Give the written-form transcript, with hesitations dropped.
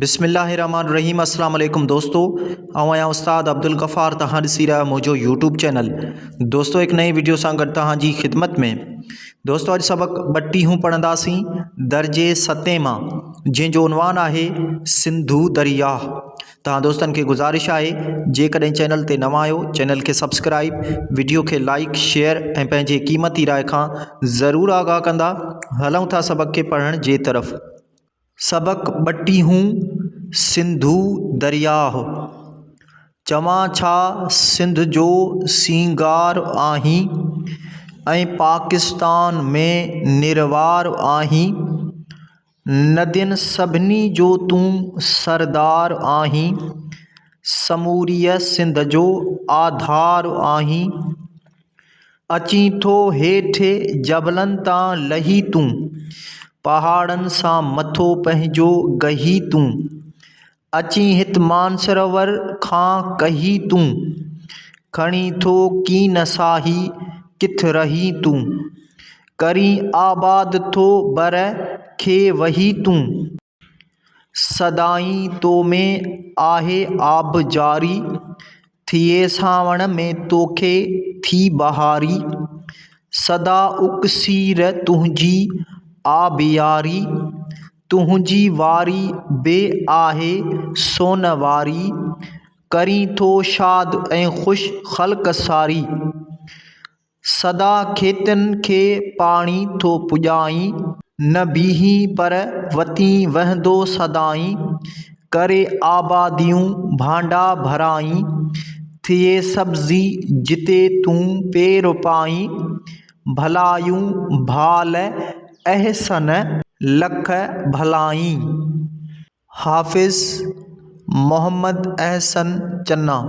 بسم الله الرحمن الرحيم السلام عليڪم دوستو آئون آهيان استاد عبدالغفار توهان ڏسي رهيا آهيو منهنجو يوٽيوب چينل دوستو هڪ نئين وڊيو سان گڏ توهان جي خدمت ۾ دوستو اڄ سبق ٻٽيهون پڙهنداسين درجي ستين مان جنهن جو عنوان آهي سنڌو درياهه توهان دوستن کي گذارش آهي جيڪڏهن چينل تي نوان آهيو چينل کي سبسڪرائب وڊيو کي لائڪ شيئر ۽ پنهنجي قيمتي راء کان ضرور آگاهه ڪندا هلون ٿا سبق کي پڙهڻ جي طرف سبق ٻٽيهون، سنڌو درياهه، چوان ڇا سنڌ جو سينگار آهين ۽ پاڪستان ۾ نروار آهين، ندين سڀني جو تون سردار آهين، سموريء سنڌ جو آڌار آهين. اچين ٿو هيٺ جبلن تان لهي تون، پهاڙن سان مٿو پنهنجو گهي تون، اچين هت مانسرور کان ڪهي تون، کڻين ٿو ڪين ساهي ڪٿ رهين تون، ڪرين آباد ٿو بر کي وهي تون. سدائين تو ۾ آهي آب جاري، ٿئي سانوڻ ۾ توکي ٿي بهاري، سدا اڪسير تنهنجي آبياري، تنهنجي واري به آهي سون واري، ڪرين ٿو شاد ۽ خوش خلق ساري. سدا کيتن کي پاڻي ٿو پڄائين. نه بيهين پر وتين وهندو سدائين. ڪري آباديون ڀانڊا ڀرائين. ٿئي سبزي جتي تون پير پائين. ڀلايون ڀال احسن لک ڀلائين. حافظ محمد احسن چنا.